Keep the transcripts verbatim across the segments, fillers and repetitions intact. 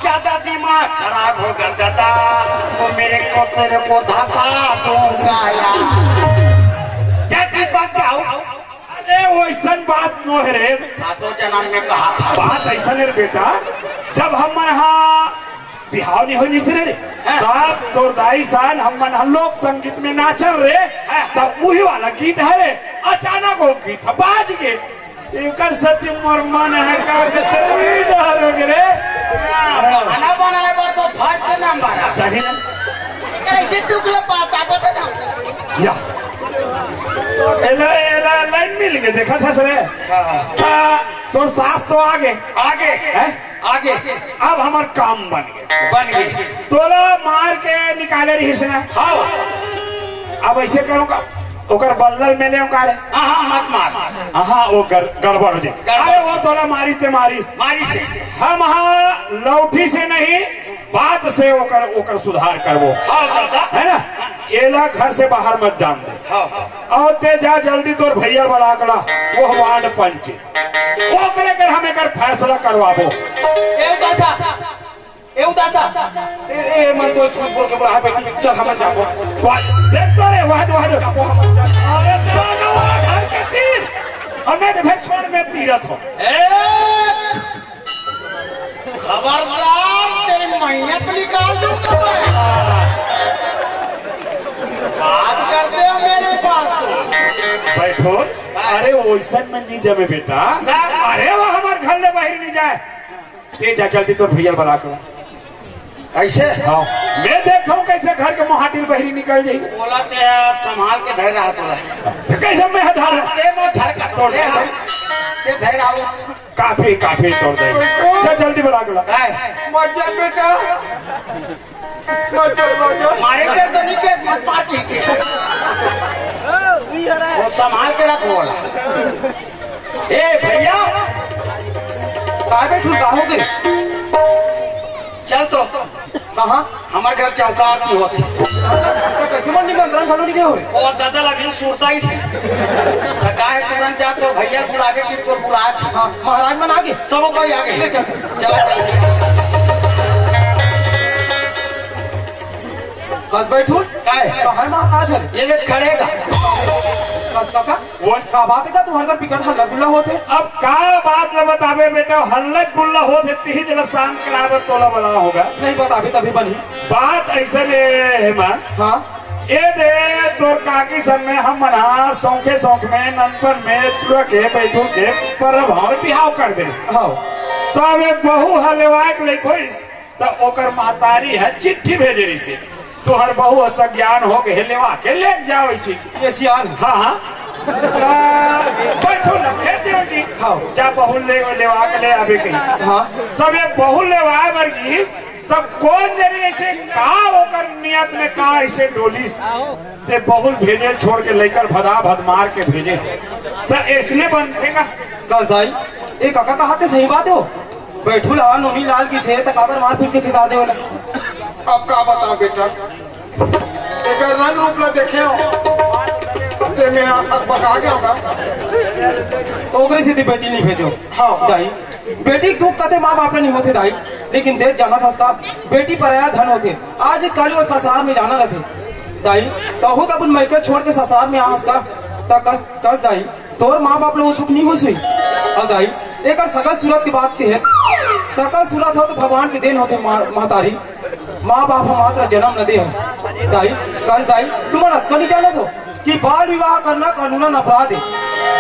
ज्यादा दिमाग खराब होगा दादा, तो मेरे को, तेरे को धसा दूंगा यार। जा दीपक, जाओ। अरे, वैसन बात नो हे रे। सातों जन्म में कहा था। बात ऐसा नहीं रे बेटा, जब हम यहाँ बिहाव नहीं होय निस रे, हाँ। तब तोर दाई सन हमन ह लोक संगीत में नाचन रे, हाँ। तब उही वाला गीत हे रे, अचानक वो गीत बाज गे। एकर सेती मोर मन हे का के चलवी डहर हो गे रे। हाँ, बहाना बनाए बर तो फर्स्ट नंबर हे। सही ना? एकर ऐसे टुकला पाता, पता ना। या। एला, एला लाइन मिल गे, देखा था सरे? हाँ। हाँ, तोर सास तो आगे। आगे। हैं? आगे। अब हमर काम बन गे। बन गे। तोला मार के निकाले रहिस ना। हाँ। अब ऐसे करूँगा, ओकर बल्लल में ले ओकर। हाँ, हाँ, मत मार। हाँ, वो गड़-, गड़बड़ हो जाए। गड़बड़। अरे, वो तोला मारी ते मारी। मारी से। हम हाँ लौठी से नहीं, बात से ओकर, ओकर सुधार करबो। हाँ, दादा। है ना? एला घर से बाहर मत जान दे। हाँ। अउ ते जा जल्दी तोर भैया बला के ला, वो वार्ड पंच। ओकरे कर हम एकर फैसला करवाबो। ए दादा, ए दादा। ए, ए, मन तो झूठ बोल के बुला बेटी, चल हम जाबो। वाह, देख तो रे, वाह, वाह। अरे तेरा नवा घर के तीर, और मैं तो फिर छोड़ में तीरथ हो। ए, खबरदार, तेरी मैयत निकाल दूंगा मैं। बात करते हो मेरे पास तो। बैठो। अरे, वैसन में नहीं जमे बेटा। अरे, वो हमर घर ले बाहर नहीं जाए। ते जा जल्दी तोर भैया बला के। ऐसे? हाँ। मैं देखता हूँ कैसे घर के मोहाटी ले बहिरी निकल जाई। बोला ते संभाल के धर रहा तोला। तो कैसे मैं हटा रहा? ते मैं धर का तोड़ दे। ते धर आओ। काफी, काफी तोड़ दे। जा जल्दी बला के ला। काय? मत जा बेटा। मत जा, मत जा। मारे के तो नहीं के, मत मार की के। वो संभाल के रख बोला। ए भैया, काय बैठू, का हो गे? चल तो। कहाँ? हमर घर चौका आरती होत हे। तो कैसे मन निमंत्रण घलो नहीं दे हो रे? ओ दादा ला भी सुरता ही सी। तो काहे तुरंत जा, तो भैया बुलावे कि तोर बुलात हे। हाँ, महाराज मन आगे। सब कोई आगे। ले चल। चला जल्दी। बस बैठू। काय? तो है महाराज हरे। ये खड़े का। बस काका। वो का बात हे का, तुम्हारे घर बिकट हल्ला गुल्ला होत हे? अब का बात ल बताबे बेटा, हल्ला गुल्ला होत हे, तिही जला शांत कराए बर तोला बला होगा। नहीं बताबे तभी बनी। बात ऐसे ले हे मन। हाँ। ए दे तोर काकी सन में हम मना सौंखे सौंख में ननपन में तुरा के बैठू के परब और बिहाव कर दे। हाँ। तो अब एक बहू ह लेवाए के लइक होइस, त ओकर महतारी ह चिट्ठी भेजे रहिसे, "तुहर बहू अस ज्ञान हो के लेवा के ले जाओ इसी।" ये सियान। हाँ, हाँ। आ, बैठो न, भेज दियो जी। हाँ। जा बहू ले, लेवा के ले आबे कही। हाँ। तब ये बहू लेवाए बर गिस, तब कोन जनी ऐसे का ओकर नियत में का ऐसे डोलिस? ते बहू भेजे छोड़ के लइका ल भदा भद मार के भेजे। त ऐसने बनथे का? कस दाई, ए काका कहा ते सही बात हो। बैठू ला नोनी लाल की से त काबर मार पीट के खितार दे वाला। अब का बताओ बेटा, एकर रंग रूप ला देखे हो, ते में अकबका गया होगा। ओकरे सेती बेटी नहीं भेजो। हाँ। दाई, बेटी के दुख कते माँ बाप ला नहीं होथे दाई, लेकिन देख जानत हस का, बेटी पराया धन होथे। आज निकाली वो ससुराल में जाना रहथे। दाई, तहू त अपन मइके छोड़ के ससुराल में आहस का, त कस, कस दाई, तोर माँ बाप ला वो दुख नहीं होइस होही। अउ दाई, एकर सकल सूरत के बात के हे, सकल सूरत हो तो भगवान के देन होथे मा-, महतारी। माँ बाप ह मात्र जन्म न दे हस। दाई, कस दाई, तुमन अतका नहीं जानत हो कि बाल विवाह करना कानूनन अपराध हे।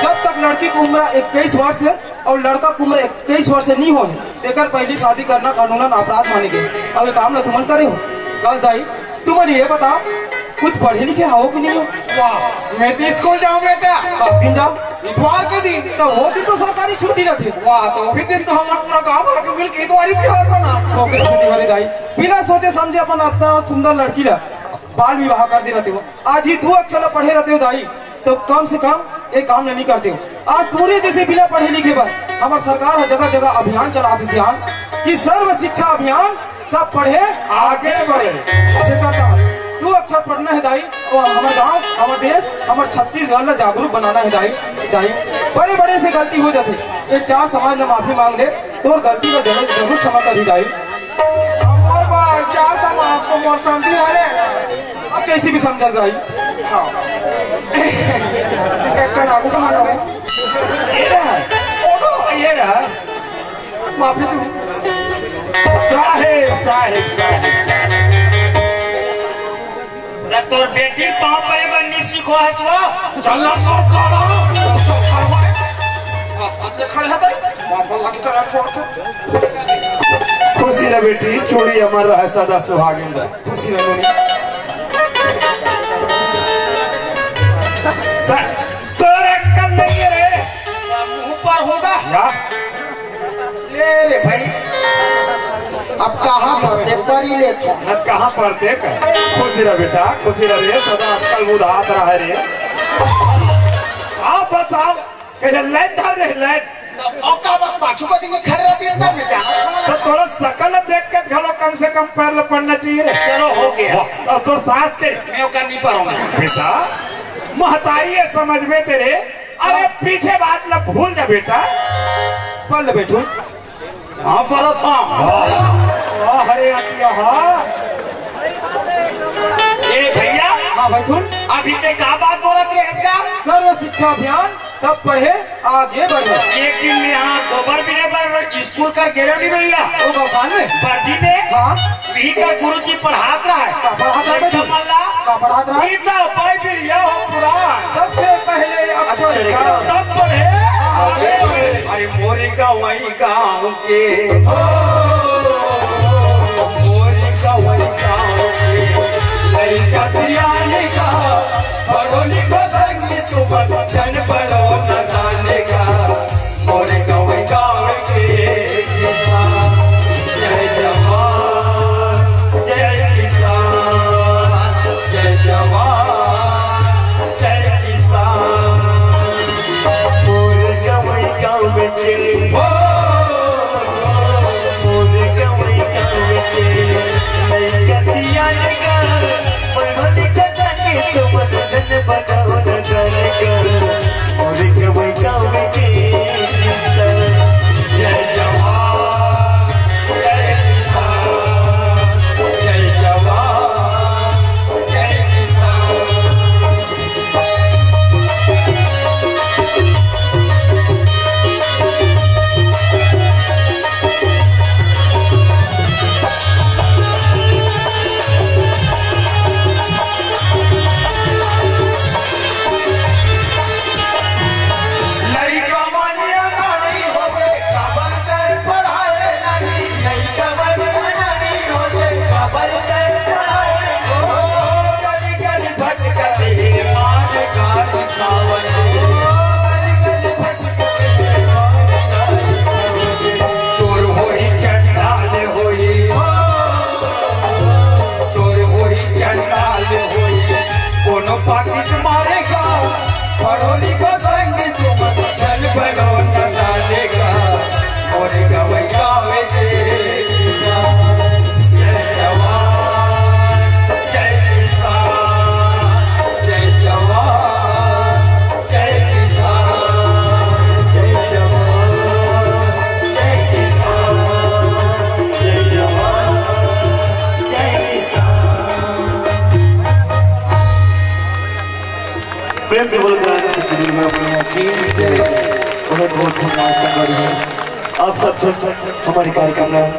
जब तक लड़की के उम्र इक्कीस वर्ष हे अउ लड़का के उम्र इक्कीस वर्ष नहीं होए, तेकर पहली शादी करना कानूनन अपराध माने गे। अउ ये काम ला तुमन करे हो। कस दाई, तुमन ये बताओ, कुछ पढ़े लिखे हवो कि नहीं हो? वाह, मैं तो स्कूल जाऊँ बेटा। कब दिन जाओ? इतवार के दिन। तो वो दिन तो सरकारी छुट्टी रहती। वाह, तो भी दिन तो हमारे पूरा गांव भर के मिल के इतवारी त्योहार मना। ओके, छुट्टी हरी दाई। बिना सोचे समझे अपन अतना सुंदर लड़की ला बाल विवाह कर दे रहते हो। आज ही दू अक्षर ला पढ़े रहते हो दाई, तो कम से कम ये काम नहीं करते हो। आज तोरे जैसे बिना पढ़े लिखे बर हमर सरकार ह जगह जगह अभियान चलाथे सियान, कि सर्व शिक्षा अभियान, सब पढ़े आगे बढ़े। जेकर तहत दू अक्षर पढ़ना हे दाई, अउ हमर गांव, हमर देश, हमर छत्तीसगढ़ ला जागरूक बनाना हे दाई। दाई, बड़े बड़े से गलती हो जाथे, ये चार समाज ला माफी मांग ले, तोर गलती ला जरूर, जरूर क्षमा करही दाई। का समाज तो मोर संगी हरे। अब जैसे भी समझा जाए। हाँ। एक का नाम कहाँ ना हो? ये रहा। ओडो। ये रहा। माफी दो। साहेब, साहेब, साहेब, साहेब। त तोर बेटी पाँव परे बर नी सीखो हस वो? चल ना तोर काला। खड़े हस तई। बाप ला की करा छोड़ के। खुशी रह बेटी, चूड़ी अमर रहे, सदा सुहागिन रहे। खुशी रह नोनी। त-, तोर अक्कल नहीं है रे। मुंह पर होगा। या? ले रे भाई, अब कहाँ पढ़ते पढ़ी ले थे। आज कहाँ पढ़ते का? खुशी रह बेटा, खुशी रह रे, सदा अक्कल बुधात रहा रे। आप बताओ, कहे लाइन धर रे, लाइन। ओका बक पाछू को दिन खड़े रहती है, तब मैं जाना। तो तोरा सकल देख के घलो कम से कम पैर ल पड़ना चाहिए रे। चलो, हो गया। वाह, तो तोर सास के मैं ओका नहीं पढ़ूंगा। बेटा, महतारी ये समझ में तेरे, अरे पीछे बात ल भूल जा बेटा। पढ़ ले बेटू। हाँ, पढ़त हाँ। वाह, अरे अतिया, हाँ। ए भैया। हाँ, बैठू। अभी ते का बात बोलत रहे इसका? सर्व शिक्षा अभियान, सब पढ़े, आगे बढ़े। एक दिन मैं यहाँ गोबर बिने बर स्कूल कर गेलो नहीं भैया। वो भगवान में? वर्दी में? हाँ। वही कर गुरुजी पढ़ात रहा है। का पढ़ात रहा है? एकदम अल्लाह। का पढ़ात रहा है? गीता, बाइबिल, या हो पुराण। सबसे पहले अक्षर अक्षर ज्ञान। ज्ञान। सब पढ़े। आगे बढ़े। अरे मोरी का वही गाँव के, मोरी का वही गाँव के, लइका सियान का, पढ़ो लिखो संगी तुम, जन बनो नादान का। मोरे गाँव, गाँव के किसान। जय जवान, जय किसान। जय जवान, जय किसान। मोरे गाँव, गाँव के, ओ, मोरे गाँव, गाँव के लइका सियान का, पढ़ो लिखो संगी तुम, जन बनो नादान का। मोरे गाँव, गाँव के किसान। जय जवान, जय किसान। जय जवान, जय किसान। चोर होई, चंडाल होई, चोर होई, चंडाल होई, कोनो पाकिट मारेगा, पढ़ो लिखो संगी तुम, जन बनो नादान का। मोरे गाँव, गाँव के किसान। जय जवान, जय किसान। जय जवान, जय किसान। जय जवान, जय किसान। जय जवान, जय किसान। प्रेम से बोलो, प्यार से बोलो, मैया की जय। बहुत बहुत धन्यवाद संगवारी हो। आप सब, सब, सब हमारे कार्यक्रम में